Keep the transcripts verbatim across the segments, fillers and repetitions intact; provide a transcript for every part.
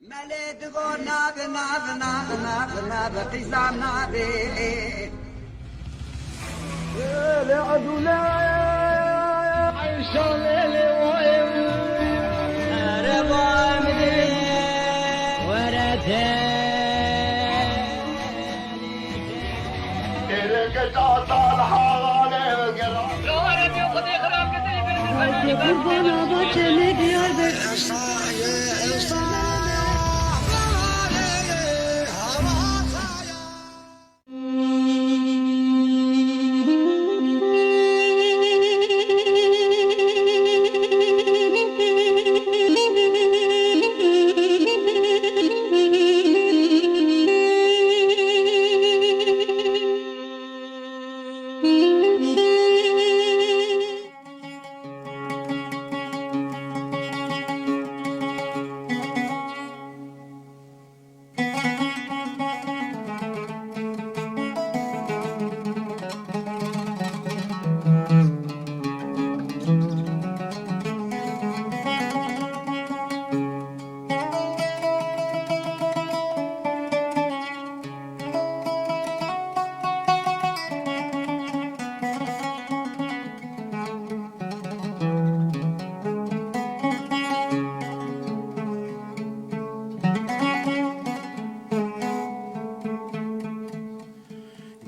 Melê digo nabe, nabe, nabe, nabe, nabe, qîza nabe. Qurbana Batemê Diyarbekir.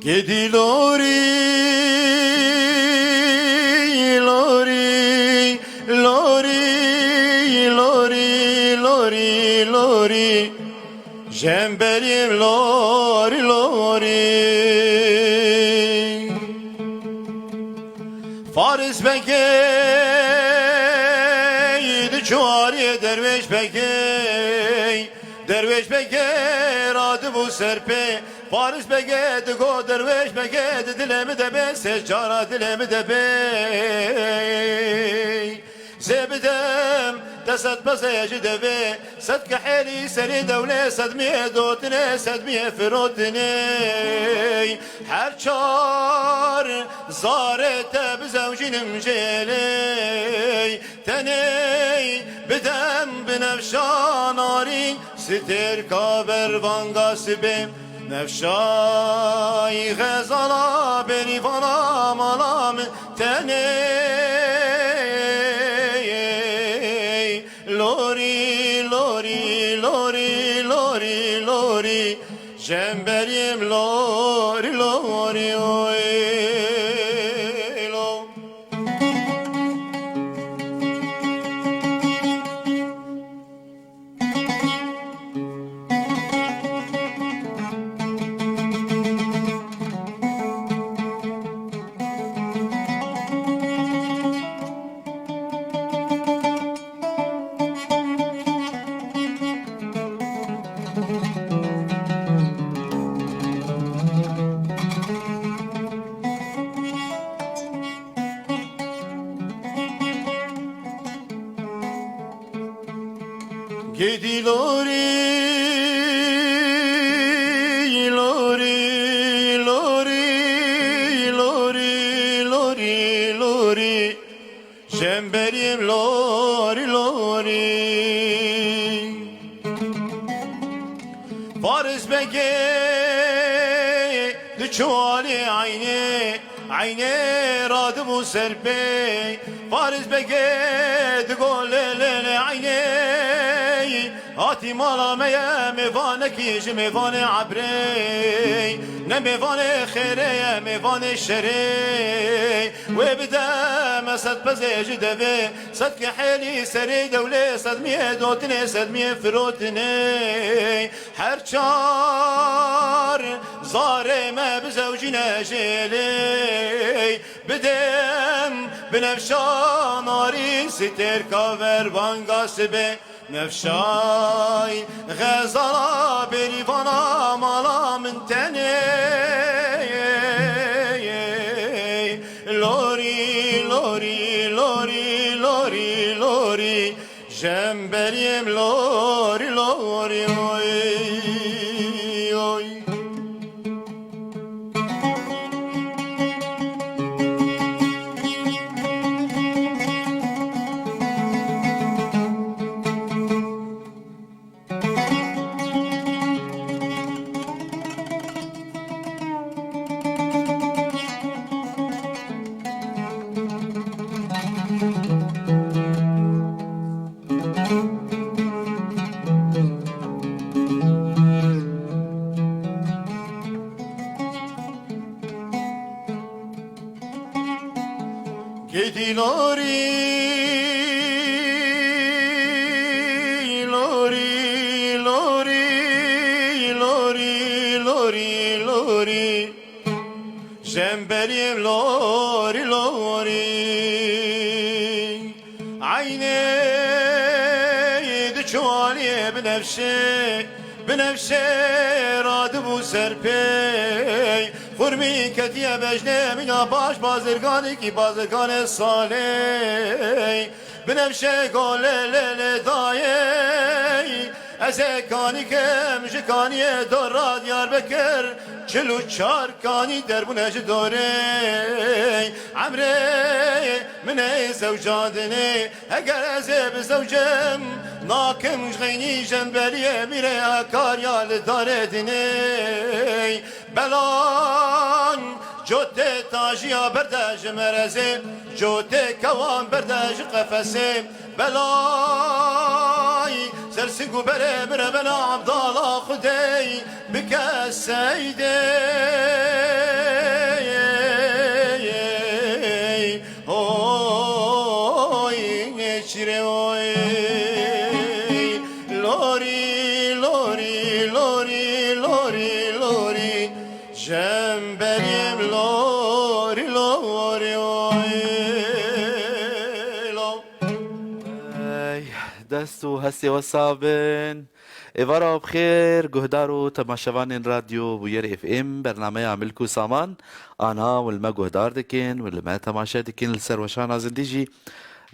Gedî lorî, lorî, lorî, lorî, lorî, lorî. Jemberîm lorî, lorî. Faris Begê di çuwariyê derwêş Begê, derwêş Begê radibû ser pê. Faris Begê digo derwêş Begê di dilê min de bê, sê cara dilê min de bê. Zê bidem te sed pezê ji devê, sed kehêlî serê dewlê, sed miyê dotinê, sed miyê firotinê. Her çar zarê te bizewjînim jêlê. Tenê bidem bi nefşa narî, stêrka bervanga sibê. Nefşayî xezala berîvana mala min tenê. Lorî, lorî, lorî, lorî, lorî. Jemberîm lorî, lorî, oy, lo. Gedî lorî, lorî, lorî, lorî, lorî, lorî. Jemberîm lorî, lorî. Faris Begê di çuwalê eynê, eynê radibû ser pê. Faris Begê digo lê, lê, lê eynê. Hatî mala me ye, mêvanekî ji mêvanê ebrê. Ne mêvanê xêrê ye, mêvanê şerê. Wê bide me sed pezê ji devê, sed kehêlî serê dewlê, sed miyê dotinê, sed miyê firotinê. Her çar zarê me bizewjîne jêlê. Bidem bi nefşa narî, stêrka ver banga sibê. Nefşay xezala berîvana mala min tenê. Lorî, lorî, lorî, lorî, lorî. Jemberîm lorî, lorî, oy, oy. Gidî lorî, lorî, lorî, lorî, lorî, lorî. Jemberîm lorî, lorî. Eynê diçû aliyê binevşê, binevşê radibû ser pê. Xurmî ketiye bejnê mîna baş bazirganekî bazirganê salê. Binevşe go lê lê lê dayê. Ez ê kanî kim ji kaniyê dora Diyarbekir. Çil û çar kanî derbûne ji dorê. Emrê min ê zewcandinê. Eger ez ê bizewcim, nakim ji xeynî jemberiyê mîrê akarya li darê dinê. Belan cotê tajiya berde ji merezê, cotê kewan berde ji qefesê. Belay ser sing û berê min re bela Abdala Xwedê bike seydê. Oy, çire oy. Lori, lori, lori, lori, lori. Jemberîm lori, lori, oy. Lo. Ey, dest û hestê we sax bin. Êvara we bi xêr, guhdar û temaşevanên Radyo Bûyer F M, bernameya Milk û Saman, ana hûn li me guhdar dikin û li me temaşe dikin li ser weşana zindî jî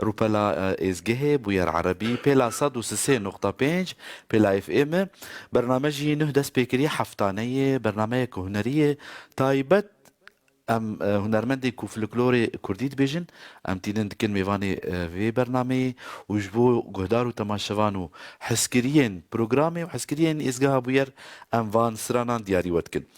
rûpela, e, êzgehê Bûyer Erebî, pêla sed û sê nokta pênc, pêla F M e. Bername jî nuh dest pê kiriye, heftaneyê, bernameyek hunerî ye, taybet. Em, e, hunermendê ku folklorê kurdî dibêjin, em tînin dikin mêvanê, e, vê bernameyê û ji bo guhdar û temaşevan û hezkiriyên programê û hezkiriyên êzgeha Bûyer em van stranan diyarî we dikin.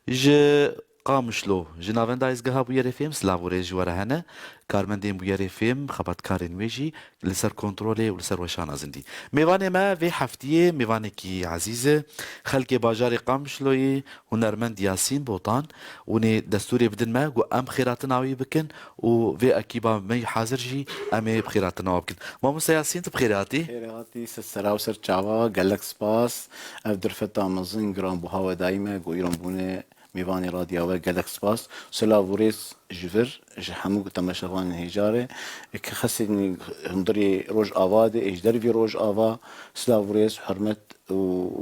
Ji Qamişlo, ji navenda êzgeha Bûyer F M silav û rêz ji we re hene, karmendên Bûyer F M, xebatkarên wê jî, li ser kontrolê û li ser weşana zindî. Mêvanê me vê heftiyê mêvanekî ezîz e. Xelkê bajarê Qamişloyê, hunermend Yasîn Botan, hûn ê destûrê bidin me ku em xêratina wî bikin û vê ekîba me hazir jî em ê bi xêratina we bikin. Mamoste Yasîn, tu bi xêrê hatî. Xêrê hatî, ser sera û ser çava, gelek spas. Ev derfeta mezin, giranbuha we dayî me, ku îro bûne mêvanê radiya we, gelek spas. Silav û rêz ji vir, ji hemû temaşevanên hêja re, ke xesên hundirê Rojava de, ê ji dervî Rojava, silav û rêz, hurmet û,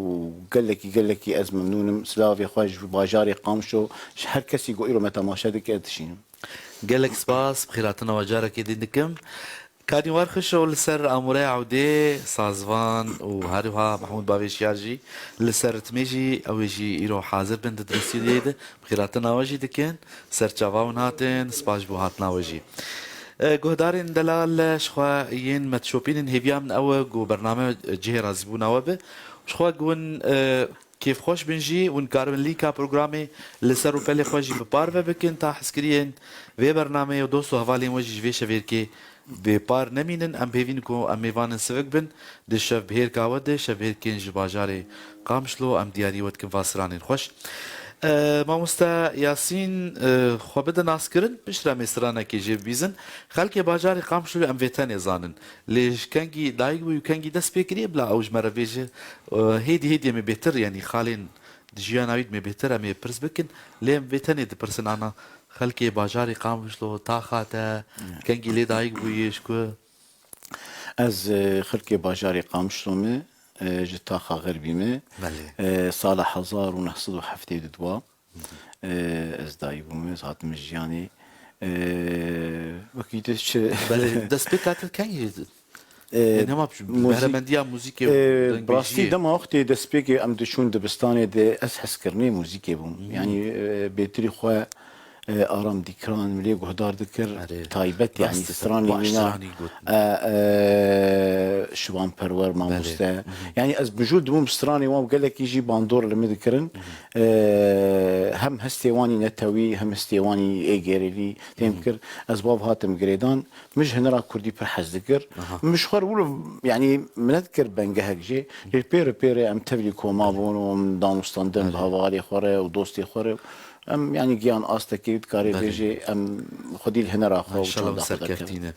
û gelekî, gelekî ez memnûn im. Silavê xwe ji bajarê Qamişlo, ji her kesî ku îro me temaşe dike, dişînim. Gelek spas, bi xêratina we carekê din dikim. Kanî Warxişo li ser amûreya ewdê, sazvan û her wiha Mehmûd Bavêşiyar jî li ser ritmê jî, ew ê jî îro hazir bin di stûdyoyê de. Bi xêratina we jî dikin, ser çava hûn hatin, spas ji bo hatina we jî. E, guhdarên delal, ji xwe yên me dişopînin, hêviya min ew e ku bername cihê razîbûna we be. Ji xwe ku hûn, e, kêfxweş bin jî, hûn karin lînka programê li ser rûpelê xwe jî bi parve bikin, ta hizkiriyên vê bernameyê û dost û hevalên we jî ji vê şevêrkê bêpar nemînin. Em bi hêvî ne ku em mêvanên sivik bin di şevbihêrka we de, şevbihêrkên ji bajarê Qamişlo, em diyarî we dikin va stranên xweş. E, mamoste Yasîn, e, xwe bide naskirin, piştre em ê stranekê jê bibîzin. Xelkê bajarê Qamişloyê em vê tenê zanin. Lê ji kengî dayik bûyî û kengî dest pê kiriye, bila ew ji me re bêje, e, hêdî hêdî em ê bêtir, yanî xalên di jiyana wî de me bêtir em ê pirs bikin. Lê em vê tenê dipirsin, ana xelkê bajarê Qamişlo, taxa te, kengî lê dayik bûyî, ji ku? Ez, e, xelkê bajarê Qamişlo me, e, ji taxa Xerbî me. Belê. E, sala hezar û neh sed û heftê û dua, e, ez dayî bûme, ez hatime jiyanê. E, wekî te çi? Belê, destpêka te kengî? E, Ê, nema muzîk-, behremendiya muzîkê û e, dengbêjiyê. Rastî dema wextê destpêkê em diçûn dibistanê de ez hezkirinê muzîkê bûm. Hmm. Yanî, e, bêtirî xwe e, Aram Dîkran, min lê guhdar dikir. Erê, taybet, rast yanî, dikir. Stranê Baş wîna, stranî got. E, e, Şivan Perwer, mamoste. Belê. Hı hı. Yanî ez mijûl dibûm stranê wan gelekî jî bandor li min dikirin. Hı hı. E, hem hestê wanî netewî, hem hestê wanî êgêrî têm kir. Ez bav hatim girêdan. Min ji hunera kurdî pir hez dikir. Aha. Min ji xwe re wilo, yanî, min nedikir bengehek jê. Lê pêre pêre em tevlî koma bûn û em danûstandin bi hevalê xwe re û dostê xwe re. Em, yanî, giyan astekê dikarê bêjê em xwedî li hunera xwe û çanda xwe derkevin. Înşallah serkeftin e.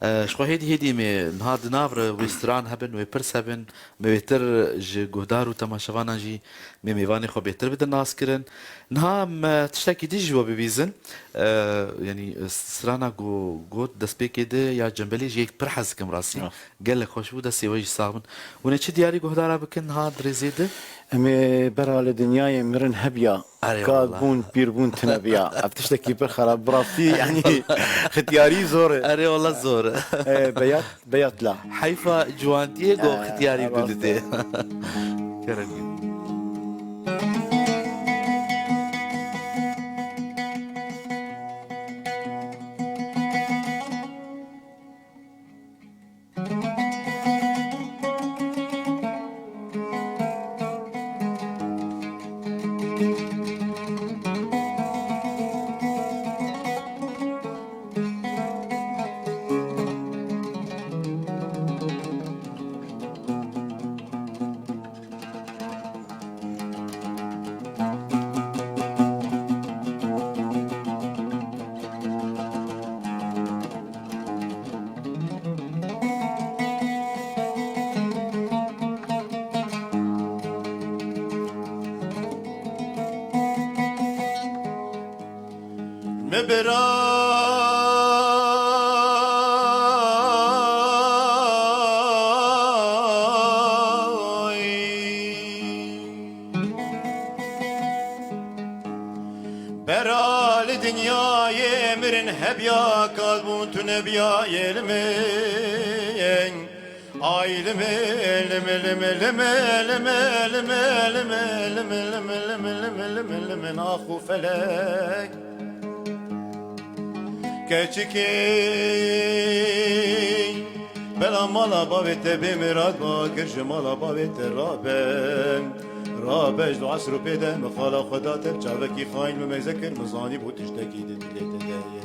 E, ji xwe hêdî hêdî em ê niha di nav re wê stran hebin, wê pirs hebin, em ê wêtir ji guhdar û temaşevanan jî em ê mêvanê xwe bêtir bidin naskirin. Niha em, e, tiştekî din jî we bibîzin. E, yanî, e, strana ku got destpêkê de ya Cembelê jî yek pir hez dikim rastî. Rast. Gelek xweş bû, destê we jî sax bin. Hûn ê çi diyarî guhdara bikin niha di rêzê de? Em ê bera li dinyayê mirin hebiya. Erê wallah. Kal bûn, pîr bûn tune biya. Ev tiştekî pir xerab, bi rastî, yanî, xitiyarî zor e. Erê wallah zor e. E, beyat, beyat la. Heyfa ciwantiyê go, e, xitiyarî rast gunditê. E. Kerem. Mi bira bera li dinyayê mirin hebiya, kal bûn tu nebiyayê li min. Ay li min, li min, li min, nax û felek. Keçikê bela mala bavê te bê mirad ba, gir ji mala bavê te rabe. Rabe ji do esr û pê de min xala xwe da te, bi çavekî xayîn min meyze kir, min zanî bû tiştekî di dilê te de ye.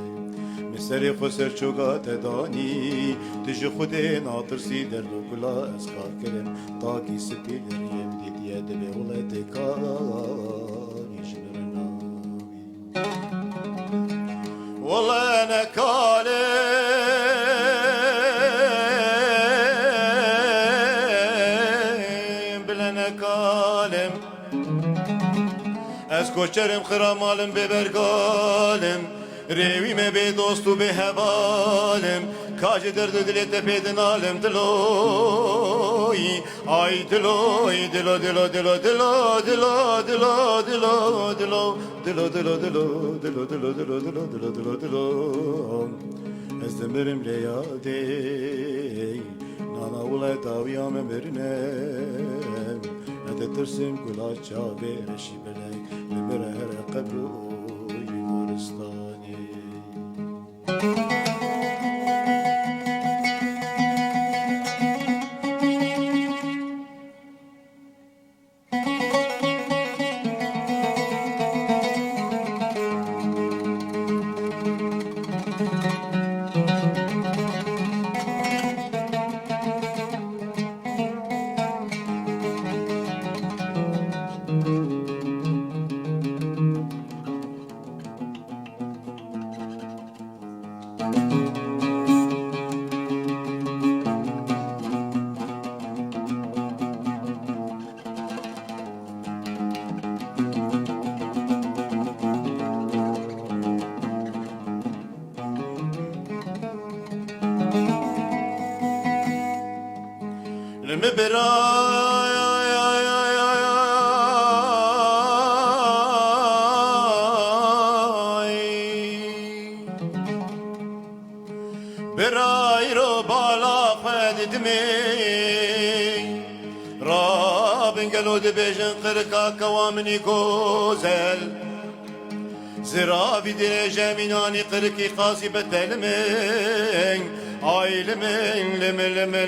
Min serê xwe ser çoga te danî, tu ji Xwedê natirsî, derd û kula ez kar kirim, takî spî deriyê min dîtiye, divê wile tê karî ji min re nabî. Wele ne kalim, bile ne kalim. Ez koçerim, xira malim, bê bergalim. Rêwî me bê dost û bê hevalim. Ka ji derd û dilê te pê dinalim diloyî. Ay diloy, dilo, dilo, dilo, dilo, dilo, dilo, dilo, dilo. Dilo, dilo, dilo, dilo, dilo, dilo, dilo, dilo, dilo, dilo. Ez dimirim lê yadê, nana wile dawiya me mirine. Ez ditirsim gula çavê reşî belek, li min re here qebr û goristanê. Li min bira Bira îro bala xwe didimê. Rabin gelo dibêjin qirika kewa minî gozel. Ziravî dirêje mînanî qirikî qazî betelimê. Ay limê, limê, limê,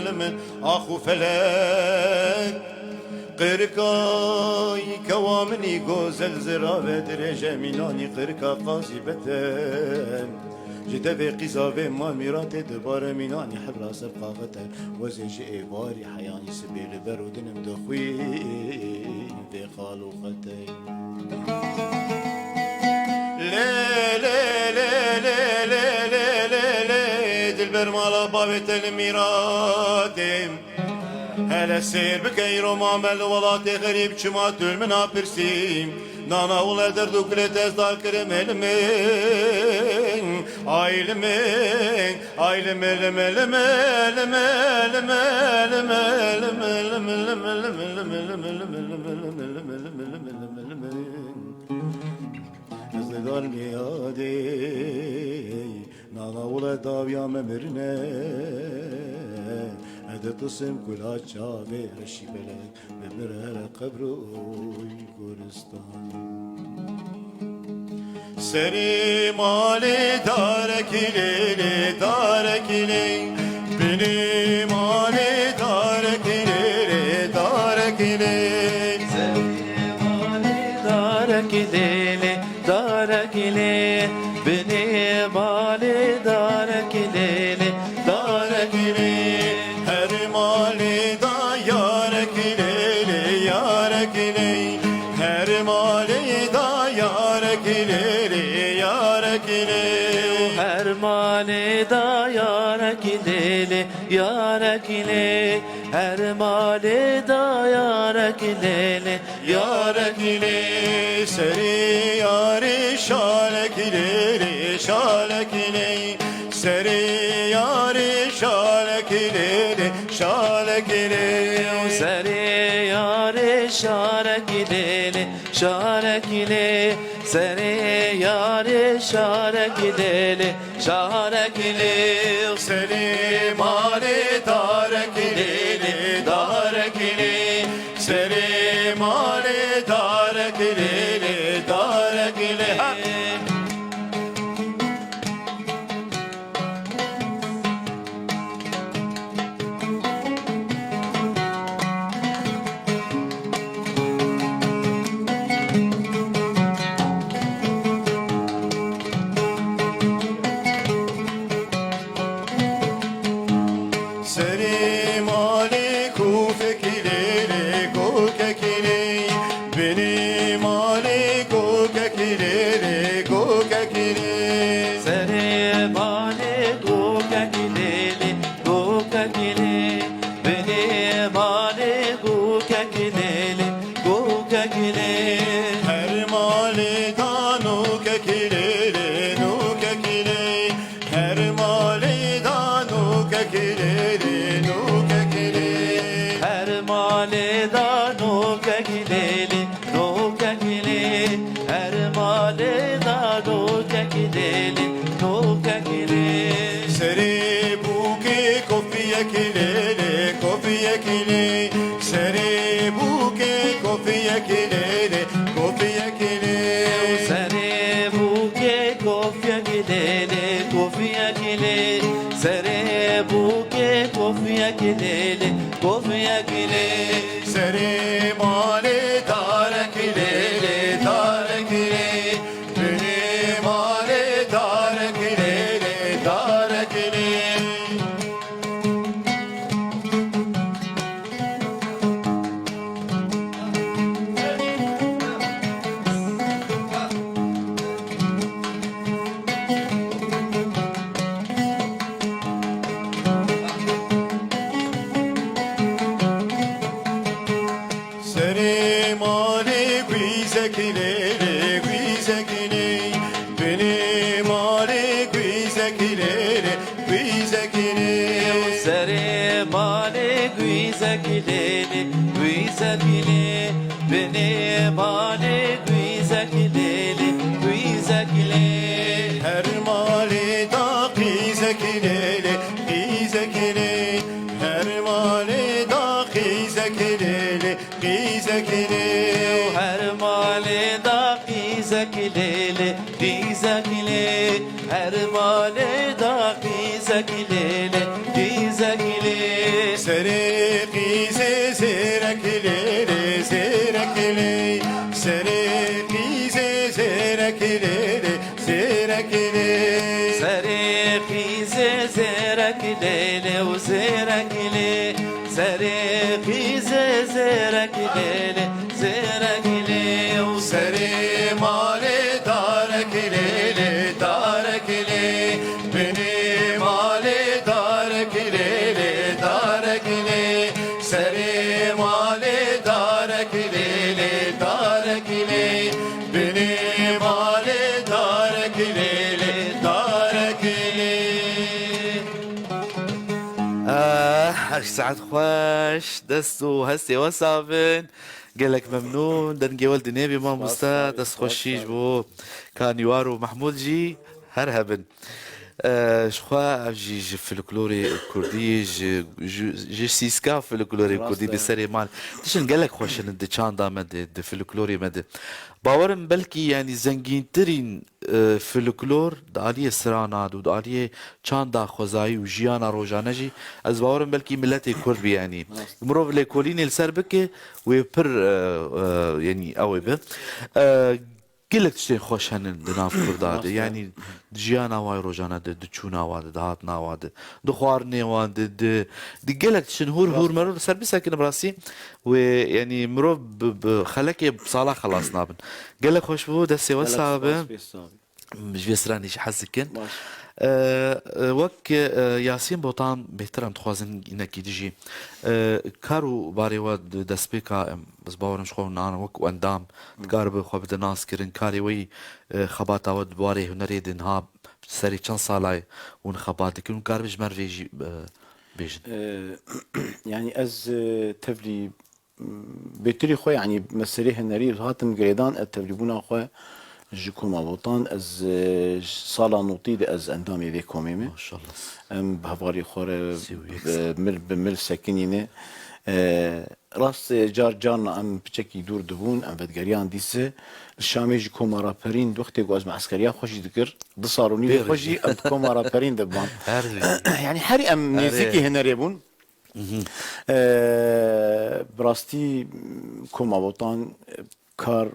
limê, ax û felek. Qirikay kewa minî gozel zirave dirêje mînanî qirika qazî betel. Ji devê qîza vê mal mîratê dibare mînanî hebra ser qaxete. Wezê ji êvarî heyanî sibê li ber û dinim dixwî vê xal û xetê. Lê, lê, lê, dilber mala bavê te li mîratê. Hele sêr bike îro mame li welatê xerîb, çima tu li min napirsî? Nana wile derd û kulê te ez dar kirim êlimê. Ay limê, ay limê, limê, limê, limê. Ez li dar niyadê, nana wile dawiya me mirine. Ez ditisim kula çavê reşî belek. Bimire qebroy goristan. Serê malê darekî lê, lê darekî lê. Binê malê darekî lê, lê darekî lê. Serê malê darekî lê, lê darekî lê. Binê malê darekî lê, lê darekî lê. Her malê da yarekî lê, lê yarekî lê. Her malê da yarekî lê, lê yarekî lê. Her malê da yarekî lê, lê yarekî lê. Her malê da yarekî lê, lê yarekî lê. Serê yarê şalekî lê, lê şalekî lê. Serê yarê şalekî lê, lê şalekî lê. Serê yarê şalekî lê, lê şalekî lê. Serê yarê şalekî lê, lê şalekî lê. Serê malê darekî lê, lê darekî lê. Serê malê darekî lê, lê darekî lê. Ha! Serê malê kûfekî lê, lê gokekî lê. Binê malê gokekî lê, lê gokekî lê. Serê malê gokekî lê, lê gokekî lê. Binê malê gokekî lê, lê gokekî lê. Her malê da nokekî lê, lê nokekî lê. Her malê da nokekî lê, lê nokekî lê. Her malê da nokekî lê, lê nokekî lê. Her malê da nokekî lê, lê nokekî lê. Serê bûkê kofiyekî lê, lê kofiyekî lê. Serê bûkê kofiyekî lê, lê kofiyekî lê. Serê bûkê kofiyekî lê, lê kofiyekî lê. Serê bûkê kofiyekî lê, lê kofiyekî lê. Serê malê darekî lê, lê darekî lê. Binê malê darekî lê, lê darekî lê. Serê malê gwîzekî lê, lê gwîzekî lê. Binê malê gwîzekî lê, lê gwîzekî lê. Serê malê gwîzekî lê, lê gwîzekî lê. Binê malê gwîzekî lê, lê gwîzekî lê. Her malê da qîzekî lê, lê qîzekî lê. Her malê da qîzekî lê, lê qîzekî Lê lê, qîzekî lê. Serê qîzê zêrekî lê lê, zêrekî lê. Serê qîzê zêrekî lê lê, zêrekî lê. Serê qîzê zêrekî lê lê û zêrekî lê. Serê qîzê zêrekî lê lê, zêrekî lê û serê malê darekî lê lê, darekî lê. Binê malê darekî lê lê, darekî lê. Serê malê darekî lê lê, darekî lê. Binê malê darekî lê lê, darekî lê. Ah, her saet xweş, dest û hestê we sax bin. Gelek memnûn, dengê we li dinê bî mamoste, dest xweşî ji bo Kanîwar û Mehmûd jî her hebin. Eh, ji xwe ev jî ji folklorê kurdî, ji, ji, ji sîska folklorê kurdî di serê mal. Tiştin gelek xweş in di çanda me de, di folklorê me de. Bawer im belkî yanî zengîntirîn, e, folklor di aliyê strana de û di aliyê çanda xwezayî û jiyana rojane jî, ez bawer im belkî miletê kurd bî yanî. Mirov lêkolînê li ser bike, wê pir, e, e, yanî ew ê bi. E, Gelek tiştên xweş hene di nav kurda de. Yanî di jiyana wa yê rojane de, di çûna wa de, di hatina wa de, di xwarinê wan de, di, di gelek tiştin hûr hûr merov li ser bisekine bi rastî wê, yanî mirov bi, bi xelekê sala xelas nabin. Gelek xweş bû, destê we sax be. Ji vê stranê jî hez dikin. E, e, wek, e, Yasîn Botan bêhtir em dixwazin înekî dijî, e, kar û barê we di destpêka em, ez bawerim ji xwe nan wek endam dikaribe xwe bide naskirin. Karê we yî, e, xebata we di warê hunerê de niha serê çend sala ye hûn xebat dikin û karibe ji me re vê jî, e, bêjin. E, yanî ez, e, tevlî, m, bêtirî xwe, yanî meselê hunerî hatim girêdan, e, tevlîbûna xwe ji koma Botan, ez, e, ji sala notî de ez endamê vê komê me. Maşallah. Em bi hevalî xwe re, e, mil bi mil sekinîne. E, rast, e, car carna em piçekî dûr dibûn, em vedigeriyan dîse. Li Şamê jî koma Raperîn, wextê ku ez me eskeriya xwe jî dikir, du sal û nîvê xwe jî em di koma Raperîn de ban. Her yanî herî em nêzîkî hunerê bûn. Ee, bi rastî, koma Botan, e, kar, e,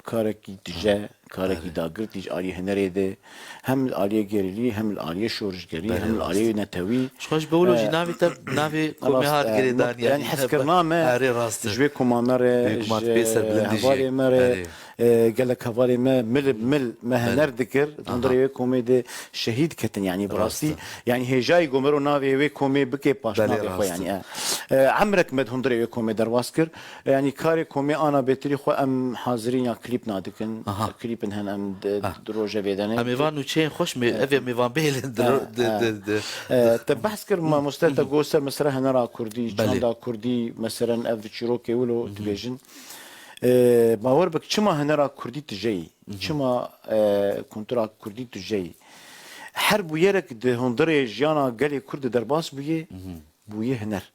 karekî tije, karekî dagirtî ji aliyê hunerê de, hem li aliyê gerîlî, hem li aliyê şorişgerî, hem li aliyê netewî. Ji xwe ji bewlo jî, e, navê te, navê komê rast, hat e, girêdan, yanî, yanî hezkirina me ji vê koma me re, ji hevalê me re, e, gelek hevalê me mil bi mil me huner dikir. Di hundirê wê komê de şehîd ketin, yanî bi rastî. Yanî hêjayî ku mero navê wê komê bike paşnavê xwe, yanî, e, e, emrek me di hundirê wê komê derbas kir. Yanî karê komê ana bêtirî xwe em hazirîna klîp nadikin. Klîpin hen em di, di rojevê de ne. Em ê van nûçeyên xweş mê, ev ê mêvan bihêlin di ro-, di, di, di. E, te behs kir, mamoste, te got ser mesela hunera kurdî, çanda kurdî, meselen ev çîrokê wilo dibêjin. E, bawer bik, çima hunera kurdî tije yî? Çima, e, kultura kurdî tije yî? Her bûyerek di hundirê jiyana gelê kurd de derbas bûye, bûye huner.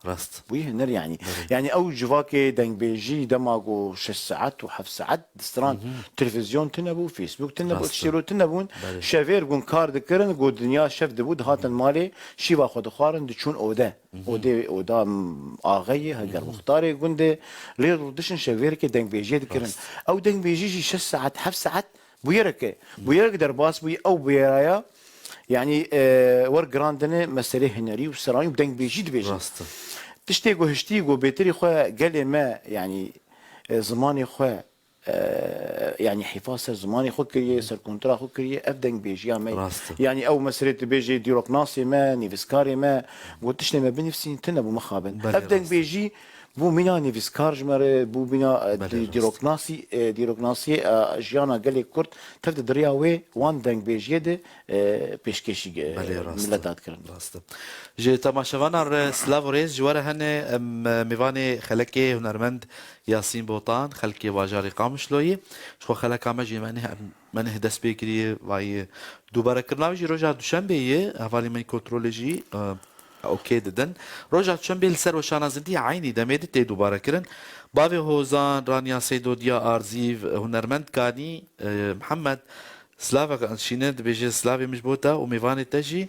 Rast. Bûye huner yanî. Belê. Yanî ew civakê dengbêjî dema ku şeş saet û heft saet di stran televîzyon tune bû, Facebook tune bû, tiştê ro tune bûn. Belê. Şevêr bûn kar dikirin, ku dinya şev dibû, dihatin malê, şîva xwe dixwarin, diçûn ode. Odê, oda, m, axeyê, heger muxtarê gundê, lê dişin şevêrekê dengbêjiyê dikirin. Rast. Ew dengbêjî jî şeş saet, heft saet bûyerek e. Bûyerek derbas bûyî, ew bûyeraya, yanî, e, wergirandine meselê hunerî û seranî û dengbêjî dibêjin. Rast e. Tiştê ku hiştî ku bêtirî xwe gelê me, yanî, e, zimanê xwe, e, yanî hîfa ser zimanê xwe kiriye, ser kultura xwe kiriye, ev dengbêjiya me ye. Rast e. Yanî ew meselê tu bêjê dîroknasê me, nivîskarê me, got tiştê me binivîsîn, tune bû mixabin. Belê, rast e. Ev dengbêjî bû mîna nivîskar ji me re, bû mîna, e, dî-, dîroknasî, e, dîroknasiyê, e, jiyana gelê Kurd tev di diriya wê wan dengbêjiyê de, e, pêşkêşî, e, mileta dikirin. Belê, rast e. Ji temaşevanan re silav û rêz ji we re hene, em, e, mêvanê xelekê hunermend Yasîn Botan, xelkê bajarê Qamişloyê. Ji xwe xeleka me jî me neh, me neh dest pê kiriye, vayê dubarekirina wî jî roja duşembê ye, hevalê me yê kontrolê jî, e, okey didin. Roja duşembê li ser weşana zindî eynî demê de tê dubarekirin. Bavê Hozan, Raniya Seydo, Diya Arzîv, hunermend Kanî, e, Mihemed, silavek şîne dibêje, silavê min ji bo te û mêvanê te jî.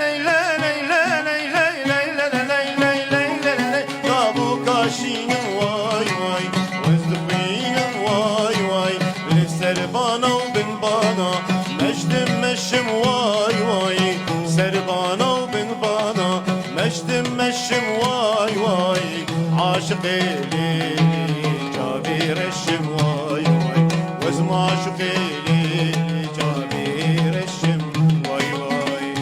Leyle, leyle, leyle, leyle, leyle, leyle, leyle, leyle, leyle. Kabûka şînim way way, ez dixwînim way way. Li ser bana û bin bana, meştim meşim way way. Ser bana û bin bana, meştim meşim way way. Aşiqê lê çavê reşim way way. Ez maşuqê lê çavê reşim way way.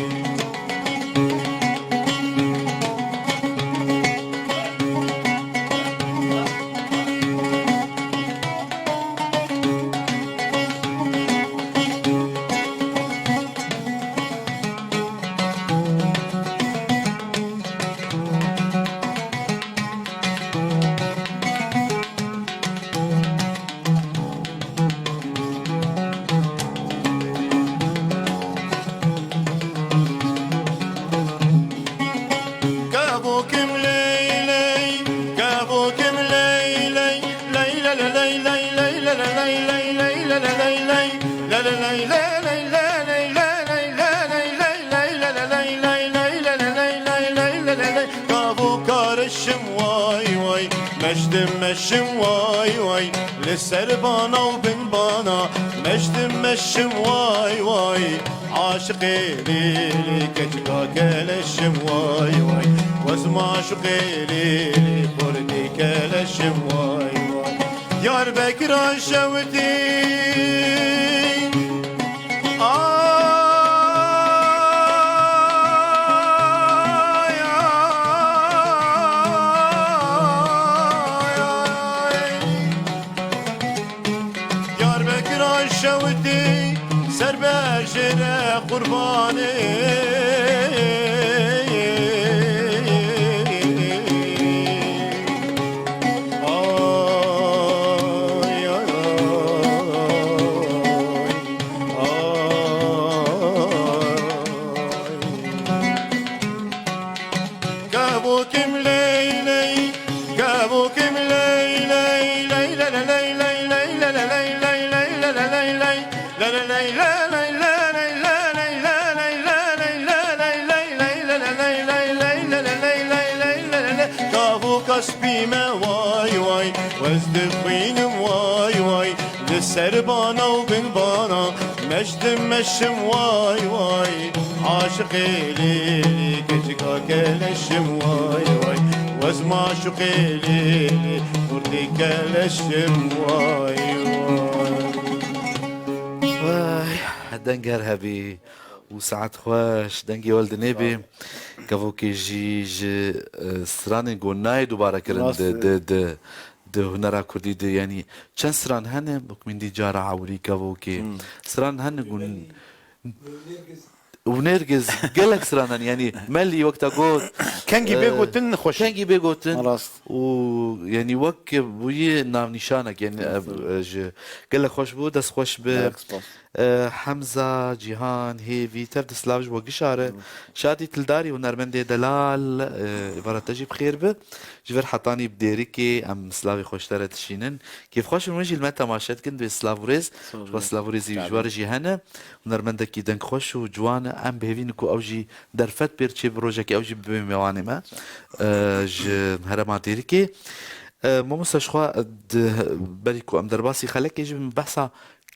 Meşdim meşim way way, li ser bana û bin bana. Meşdim meşim way way, aşiqê lêlê keçika keleşim way way. Wez maşuqê lêlê xurdî keleşim way way. Diyarbekira şewitî. Ay, ay, ay. Diyarbekira şewitî, ser be jêre qurbanê. Ay, ay, ay, ay. Kevokim ley ley, kevokim ley ley, ley ley ley ley ley ley ley ley ley ley ley ley ley ley. Kavoka spî me way way, wez dixwînim way way, li ser bana û bin bana, meşdim meşim way way, aşiqê lêlê keçika keleşim way way, wez maşuqê lêlê xurdî keleşim way way. Vay, deng her hebî û saet xweş, dengê we li dinê bê. Kevokê jî ji, e, stranên ku nayê dubare kirin Rast di, e. di, di, di hunera kurdî de, yanî çend stran hene, wek min dî cara ewilî kevokê. Hmm. Stran hene ku n-, û Nêrgiz, gelek stran hene, yanî Melî wek te got, Kengî bê e, gotin xweş e. kengî bê gotin. Rast. Û yanî wek bûyî navnîşanek, yanî, e, Rast. e, ji gelek xweş bû, dest xweş bi. Gelek spas. E, Hemza, Cîhan, Hêvî, tev di silav ji we gişare. Hı. Şadî Tildarî, hunermendê delal, e, êvara te jî bi xêr be. Ji vir hetanî bi Dêrikê em silavê xwe ji te re dişînin. Kêfxweş in hûn jî li me temaşe dikin, divê silav û rêz. Sağ olun. Ji we silav û rêzî ji we re jî hene. Hunermendekî dengxweş û ciwan e. Em bi hêvî ne ku ew jî derfet pê re çê bi rojekê ew jî bibe mêvanê me. E, ji herêma Dêrikê. E, mamoste ji xwe, e, di, berî ku em derbasî xelekê jî bin, behsa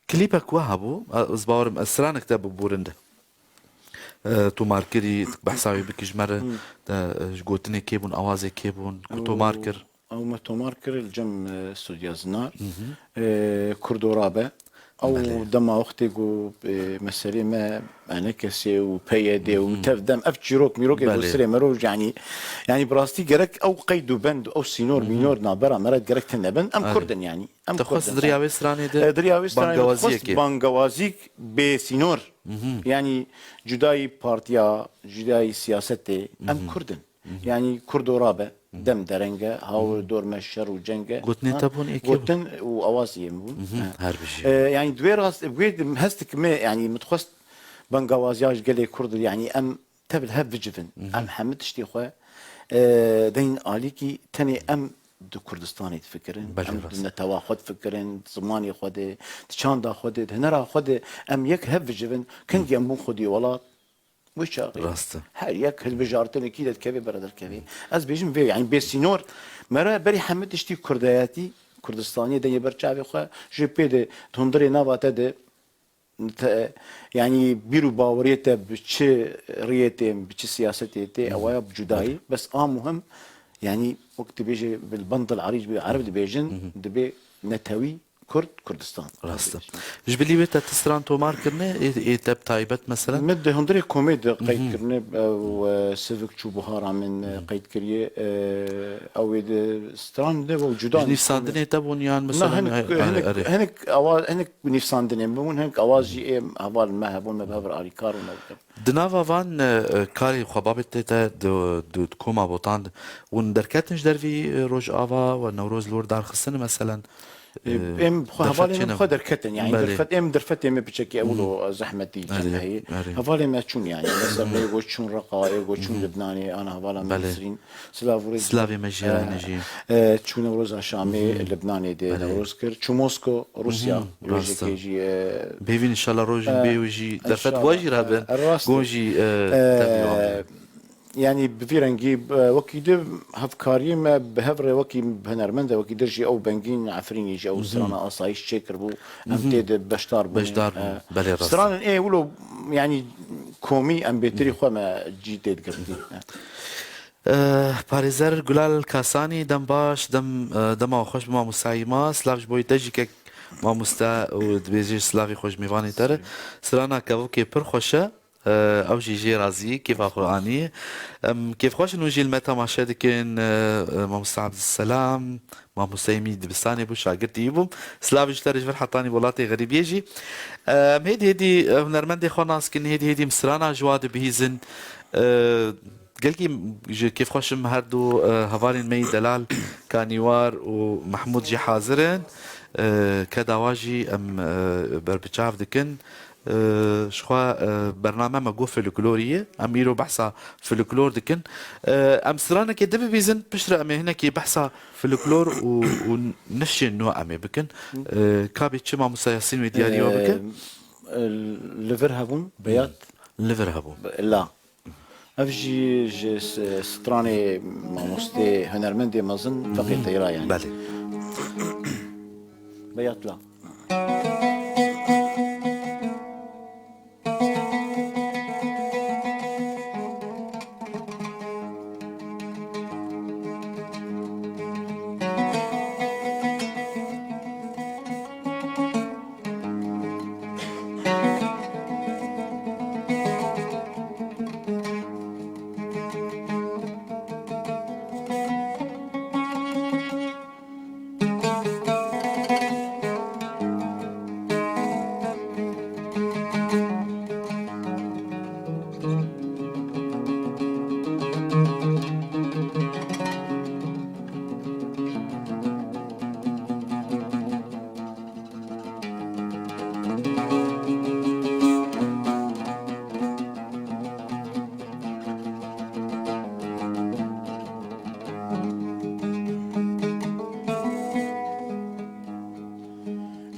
klîpek we hebû, e, ez bawerim, e, stranek te bû borinde. E, tomar kirî, behsa wê bikî ji me re, Hmm. te, e, ji gotinê kê bûn, awazê kê bûn, ku Ew, tomar kir? ew me tomar kir li cem, e, Stûdya Zinar. Hı hı. E, Kurdo Rabe. Ew Belê. dema wextê ku, e, meselê me enekesê û P Y D û Hı hı. tev dem, ev çîrok mîrokê ku Belê. sirê me roj, yanî, yanî bi rastî gerek ew qeyd û bend, ew sînor Hı hı. mînor nabera me re gerek tune bin. Em Erê. Kurd in yanî. Em Te Kurd xwest in. diriya wê stranê de E, diriya wê stranê de bangewaziyekê. xwest bangewazîk bê sînor. Hı hı. Yanî cudayî partiya, cudayî siyasetê, em Hı hı. Kurd in. Hı hı. Yanî Kurdo Rabe, Hı hı. dem dereng e, hawir Hı hı. dor me şer û ceng e. Gotinê Ha? te bûn, ê kê bûn? Gotin û awaziyê min bûn. Hı hı. Ha. Her bijî. E, yanî di wê rast, bi wê hestik me, yanî min dixwest bangawaziya ji gelê Kurd, yanî em tev li hev bicivin. Hı hı. Em hemî tiştê xwe, e, deyn alîkî tenê em di Kurdistanê difikirin. Belê, Em rast. di netewa xwe difikirin, di zimanê xwe de, di çanda xwe de, di hunera xwe de em yek hev bicivin. Kengî Hı. em bûn xwedî welat, wê çaxê Rast e. her yek hilbijartinekî de dikeve bere derkevê. Ez bêjim vê, yanî bêsînor, me re berî hemî tiştî kurdayetî, Kurdistaniyê deynê ber çavê xwe, ji pê de di hundirê nava te de te, yanî bîr û baweriyê te bi çi riyê tê, bi çi siyasetê tê, Hı hı. ewa ya bi cudayî. Belê. Bes a muhim, yanî wek dibêje bil bandil erîc bi erib dibêjin, Hı hı. dibê netewî Kurd, Kurdistan. Rast e. Ji bilî wê te ti stran tomar kirine, ê, ê te bi taybet meselen? Min di hundirê komê de Hı hı. qeyd kirine, ew, e, Sivik çû buhara min, e, Hı hı. qeyd kiriye, e, ew ê di stran de ew cuda Ji nîvsandinê te bûn yan Na, mesela? hinek, Erê, hinek, erê. hinek awa-, hinek nîvsandinê min bûn, hinek awaz jî ê heval me hebûn, me bi hev re alîkar û me bi hev. Di nava van, e, e, karê xwe babetê te di, di, di koma Botan de, hûn derketin ji dervî, e, Rojava we Newroz li wir darxistin, meselen? E, E, em xwe derfet hevalên çêne em xwe derketin, yani Belê. derfet, em derfetê me piçekî ewlo zehmetî Erê, çend heye. erê. Hevalê me çûn yani. Mesela me ê got çûn Reqa, ê got çûn Hı hı. Libnanê, ana hevala me Belê. Nesrîn. Silav û rêz Silavê me jî re hene jî. E, çû Newroza Şamê, Hı hı. Libnanê de Belê. Newroz kir. Çû Mosko, Rûsya, Hı hı, rast e. rojekê jî, e, Bêvîn inşallah rojin e, bê û jî derfet inşallah. we jî re bin. E, rast e. Gon jî, e, E, tevî wan bin. Yanî bi vî rengî, e, wekî di hevkariyê me bi hev re wekî bi hunermend e, wekî di jî ew Bengîn Efrînî jî ew strana asayîş çêkiribû. Em tê de beşdar bûn. Beşdar bûn. E, belê, rast. Stranên ê wilo, yanî komî em bêtirî xwe me cî tê digirtî. E, parêzer Gulal Kasanî, dem baş, dem, e, dema xweş bi mamostayî ma. Silav ji bo te jî kek mamoste û dibêjê silavê xwe ji mêvanê te re. Strana kevokê pir xweş e. E, ew jî jê razî, kêfa xwe anî. Em kêfxweş in hûn jî li me temaşe dikin. E, e, Mamoste Abdulselam, mamosteyê min dibistanê bû, şagirtî wî bûm. Silavê ji te re ji vir hetanî welatê xerîbiyê jî. E, em hêdî hêdî, e, hunermendê xwe nas kin, hêdî hêdî em strana ji wa dibihîzin. E, gelkî ji kêfxweş im her du, e, hevalên me yî delal Kanîwar û Mehmûd jî hazir in. E, keda wa jî em, e, berbiçav dikin. Ji xwe, e, bername me got folklorî ye. Em îro behsa folklor dikin. E, em stranekê dibibîzin, piştre em ê hinekî behsa folklor û, û nifşên nû em ê bikin. E, ka bê çi mamosta Yasîn wê diyarî we bike? E, li vir hebûn, beyat. Li vir hebûn. La. Ev jî ji s-, stranê mamostê hunermendê mezin Feqê Teyra yani. Belê. Beyat la.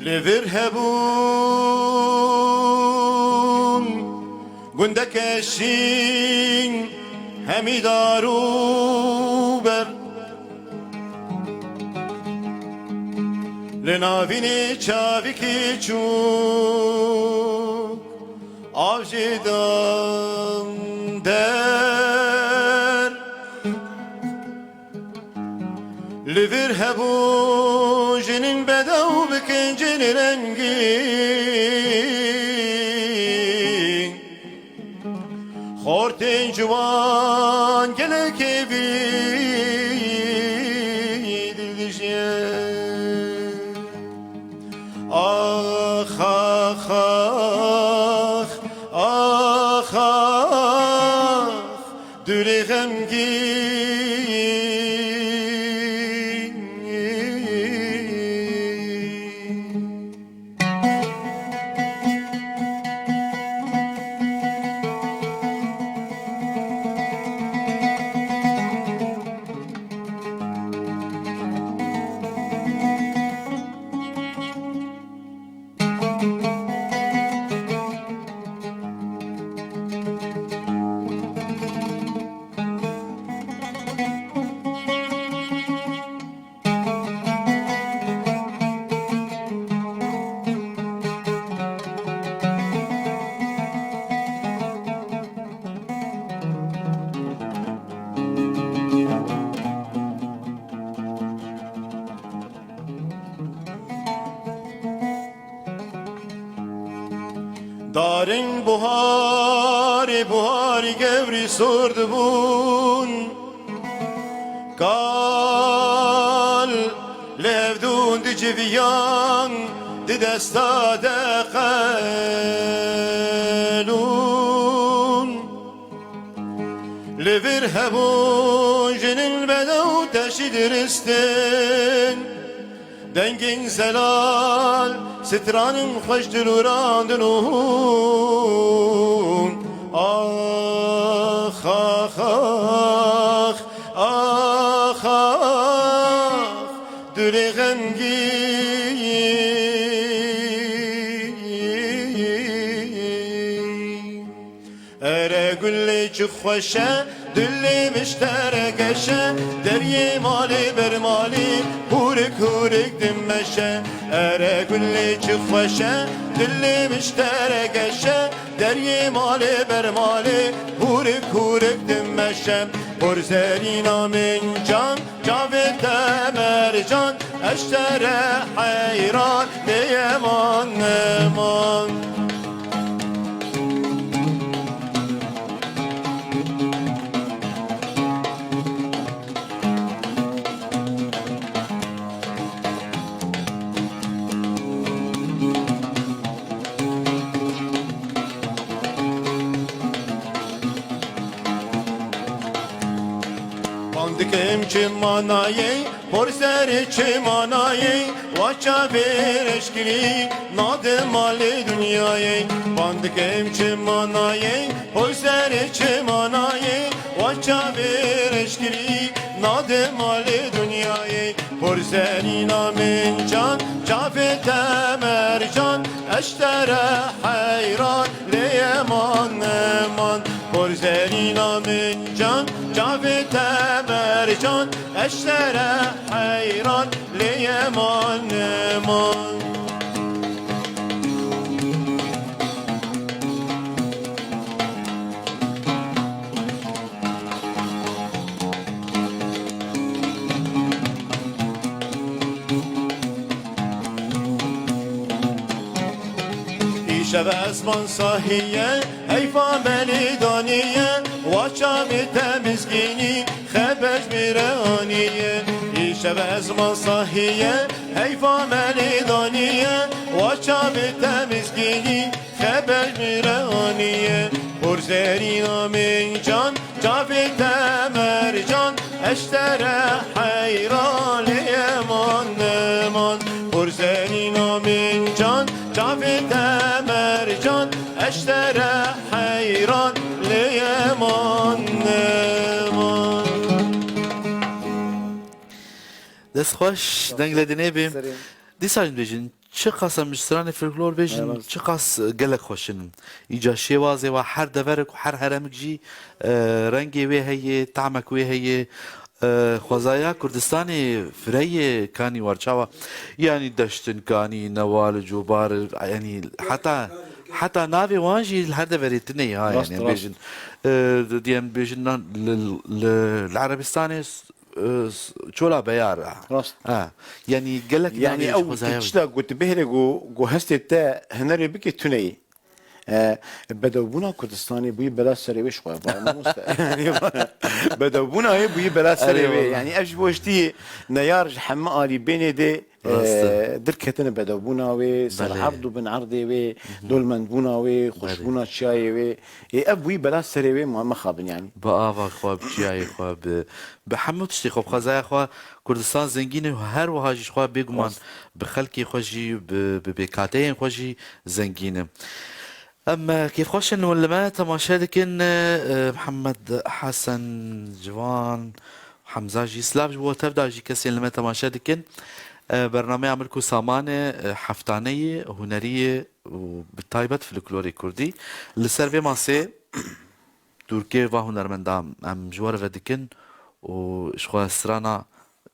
Li vir hebûn gundeke şîn hemî dar û ber. Li navînê çavikî çûk av jê dan der. Li vir hebûn jinên bedew bi kincên rengîn. Xortên ciwan gelekê vî dil dijî. Ax, ax, ax, ax, ax, dûrê xemgîn. Darên buharê buharî gewrî sor dibûn. Kal li hevdûn diciviyan di desta de qelûn. Li vir hebûn jinên bedew teşî diristin. Dengên zelal, stranên xweş dilûrandin û hûn. Ax, ax, ax, ax, ax, dûrê xemgîn. Ere gulê Çi xweş e, dilê min ji te re geş e, deriyê malê ber malê, hûrik hûrik dimeşe. Ere gulê çi xweş e, dilê min ji te re geş e, deriyê malê ber malê, hûrik hûrik dimeşe. Porzerîna min can, çavê te mercan, ez ji te re heyran, lê eman neman. Van dikim çi manayê, porserê çi manayê, wa çavê reşkirî, nade malê dinyayê. Van dikim çi manayê, porserê çi manayê, wa çavê reşkirî, nade malê dinyayê. Porzerîna min can, çavê te mercan, ez ji te re heyran, lê eman neman. Porzerîna min can, çavê te mercan, ez ji te re heyran, lê eman neman. Îşev esman sahî ye, heyfa belê danî ye, wa çavê te mizgînî, xeber ji min re anî ye. Îşev esman sahî ye, heyfa belê danî ye, wa çavê te mizgînî, xeber ji min re anî ye. Porzerîna min can, çavê te mercan, ez ji te re heyran, lê eman neman. Porzerîna min can, çavê te mercan, ez ji te re heyran, lê eman neman. Dest xweş, deng li dinê bê. Serê. Dîsa jî dibêjin, çiqas em ji stranê folklor bêjin, Eyvallah. Çiqas gelek xweş in. Îca şêwazê wa her deverek û her heremik jî, e, rengê wê heye, tamek wê heye. E, xwezaya Kurdistanê fireyê kanî war çawa? Yanî deştin kanî, newal, cobar, yanî heta, heta navê wan jî li her deverê tune ye, ha, Rast, yanî rast. Bêjin. E, di-, diyen bêjin nan li, li, li Erebistanê s-, e, s-, çola beyar e. Rast. Ha. Yanî gelek Yanî navê ew xwezaya tişta ku tu bihêle ku, ku hestê te hunerê bike tune ye. E, bedewbûna Kurdistanê bûyî bela serê wê ji xwe, bala mamoste. Yanî bedewbûna wê bûyî bela serê Erê wê. Wala. Yanî ev ji bo tiştî neyar ji hemî alî bênê dê, Rast e. E, dirketine bedewbûna wê, ser Belê. Erd û bin erdê wê, Mhm. dolmendbûna wê, Belê. Xweşbûna çiyayê wê. Ê, ev bûyî bela serê wê, ma mexabin yanî. Bi ava xwe, bi çiyayê xwe, bi, bi hemû tiştê xwe, bi xwezaya xwe, Kurdistan zengîn e û her wiha jî ji xwe bêguman Rast. Bi xelkê xwe jî, bi, bi pêkhateyên xwe jî zengîn e. Em, e, kêfxweş in hûn li me temaşe dikin, e, e, Mihemed Hesen Ciwan, Hemza jî silav ji bo tev da jî kesên li me temaşe dikin. E, bernameya Milk û Saman e, e, heftaneyê, huneriyê û bi taybet folklorê kurdî. Li ser vê masê dûrkê va hunermenda em ji we re ve dikin û ji xwe strana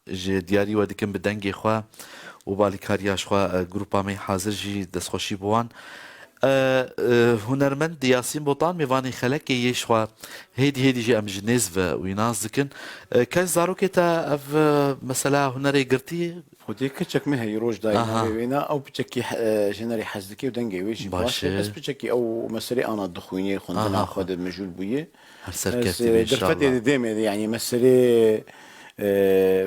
ji diyarî we dikin bi dengê xwe û balîkariya ji xwe, e, grupa me hazir jî destxweşî bi wan. E, e, hunermend Yasîn Botan mêvanê Xelekê yê ji xwe hêdî hêdî jî em ji nêz ve wî nas dikin. E, kes zarokê te ev, e, mesela hunerê girtî? Xwedê keçek me heyî roj dayî Aha. navê wê ne, ew piçekî he-, e, ji hunerê hez dike û dengê wê jî Baş baş e. e. Ez piçekî ew meselê ana dixwînê, xwendina Aha. xwe de mijûl bûye. Her Ez, serkeftî e, be derfetê inşallah. de dêmê de, yanî meselê, e,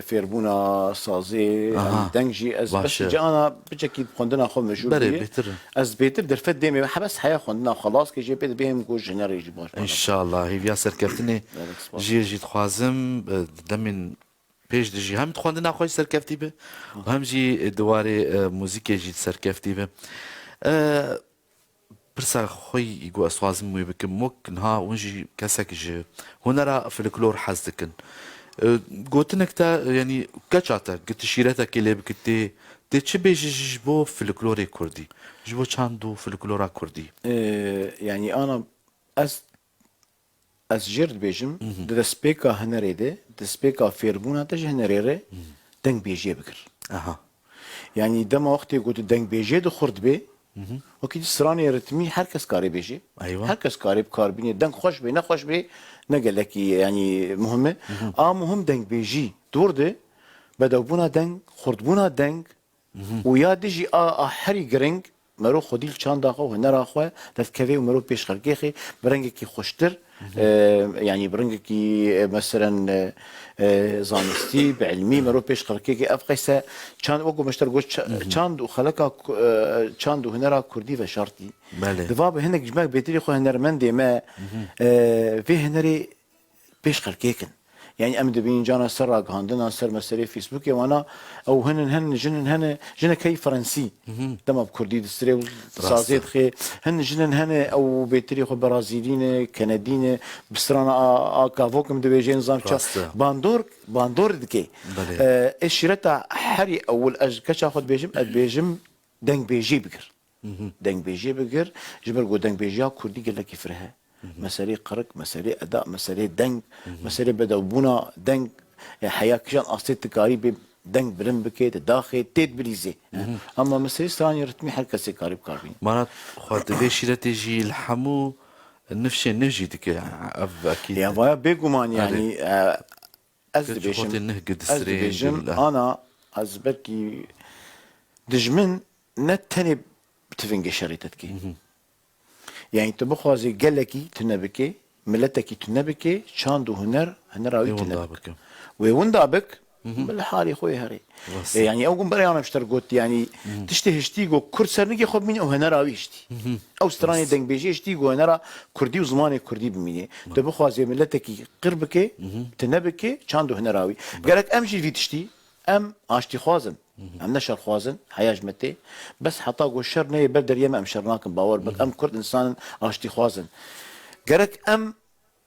fêrbûna sazê, Aha. yanî deng jî ez Baş bes e. ji ana piçekî xwendina xwe mijûl Berê bûye. bêtir. Ez bêtir derfet dêmê, hebes heya xwendina xwe las ke jê pê de bêhim ku ji hunerê jî baş bana. Înşallah, hêviya serkeftinê Berê, spas. jê jî dixwazim, e, demên pêş de jî hem di xwendina xwe jî serkeftî be û hem jî di warê, e, muzîkê jî serkeftî be. E, pirsa xwe yî ku ez dixwazim wê bikim, wek niha hûn jî kesek ji hunera folklor hez dikin. E, gotinek te, yanî keça te, gi tu şîretekê lê bikî tê, tê çi bêjî ji bo folklorê kurdî? Ji bo çand û folklora kurdî? E, yanî ana ez Ez jêr dibêjim, di destpêka hunerê de, destpêka fêrbûna te ji hunerê re dengbêjiyê bikir. Aha. Yanî dema wextê ku tu dengbêjiyê de xurt bê, wekî tu stranê ritmî her kes karê bêjê. Eywa. Her kes karê bi kar bînê. Deng xweş bê, nexweş bê, ne gelekî yanî muhim e. A muhim dengbêjî dor de, bedewbûna deng, xurtbûna deng, û ya dijî a, a herî giring, mero xwedî li çanda xwe û hunera xwe derdikeve û mero pêş xelkê xê bi rengekî xweştir, e, yanî bi rengekî, e, meselen, e, e, zanistî, bi ilmî, mero pêş xelkê xê ev qeyse çand, wekî me ji te re got, ça-, çand û xeleka ku-, e, çand û hunera kurdî veşartî. Belê. Diva bi hinek ji me bêtirî xwe hunermendê me, e, vê hunerê pêş xelkê kin. Yanî em dibînin cana ser ragihandina, ser meselê Facebookê wana, ew hinin, hin jinin hene, jinek hey Fransî. Dema bi Kurdî distirê û sazê dixê. Hin jinin hene, ew bêtirî xwe Brazîlî ne, Kenedî ne, bi strana a, a kavok em dibêjê nizam ça. Rast e. Bandor, bandor dike. Belê. E, ê şîreta herî ewil ez ji keça xwe dibêjim, ez dibêjim dengbêjî bikir. Dengbêjiyê bigir, ji ber ku dengbêjiya kurdî gelekî fireh e. Meselê qirik, meselê eda, meselê deng, meselê bedewbûna deng, e, heya kîjan astê tu karî bê deng bilind bikê, tu daxê, tê bilîzê. Ama meselê stranê ritmî her kesê karî bi kar bîne. Mana xwe di vê şîretê jî li hemû nifşên nû jî dike, ev ekîd. Ya vaya bêguman, yanî, e, ez dibêjim, ez dibêjim, ana, ez belkî dijmin ne tenê bi tivingê şerê te dikê. Yanî tu bixwazî gelekî tune bikê, miletekî tune bikê, çand û huner, hunera wî tune bik. Wê winda bik, bi li halê xwe yê herê. Rast. E, yanî ew gum berê ana ji te re got, yanî tiştê hiştî ku kurd ser nigê xwe bimîne û hunera wî hiştî. Ew stranê dengbêjî hiştî ku hunera kurdî û zimanê kurdî bimîne. Tu bixwazê miletekî qir bikê, tune bikê, çand û hunera wî. Gerek em jî vî tiştî, em aştîxwaz in. Em ne şerxwaz in, heya ji me tê. Bes heta ku şer neyê ber deriyê me, em şer nakin, bawer bin. Em kurd însan in, aştîxwaz in. Gerek em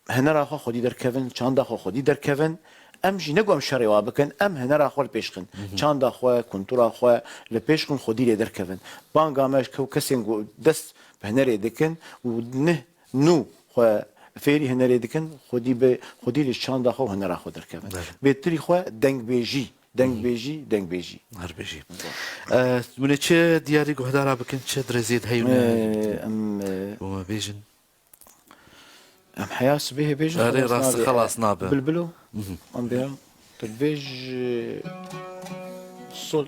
hunera xwe xwedî derkevin, çanda xwe xwedî derkevin. Em jî ne ku em şerê wa bikin, em hunera xwe li pêş xin. Çanda xwe, kultura xwe li pêş xin, xwedî lê derkevin. Banga me ji kesên ku dest bi hunerê dikin û nih nû xwe fêrî hunerê dikin, xwedî bi, xwedî li çanda xwe û hunera xwe derkevin. Belê. Bêtirî xwe dengbêjî, dengbêjî, dengbêjî. Her bijî. Belê. Eh, hûn ê çi diyarî guhdara bikin, çi dirêziyê heyûne? Eh, em, eh, Bo me bêjin. Em heya sibê hê bêjin, erê, xelas rast, nabe. Xelas nabe. Bilbilo. Em bêya. Tu dibêj, eh, sol.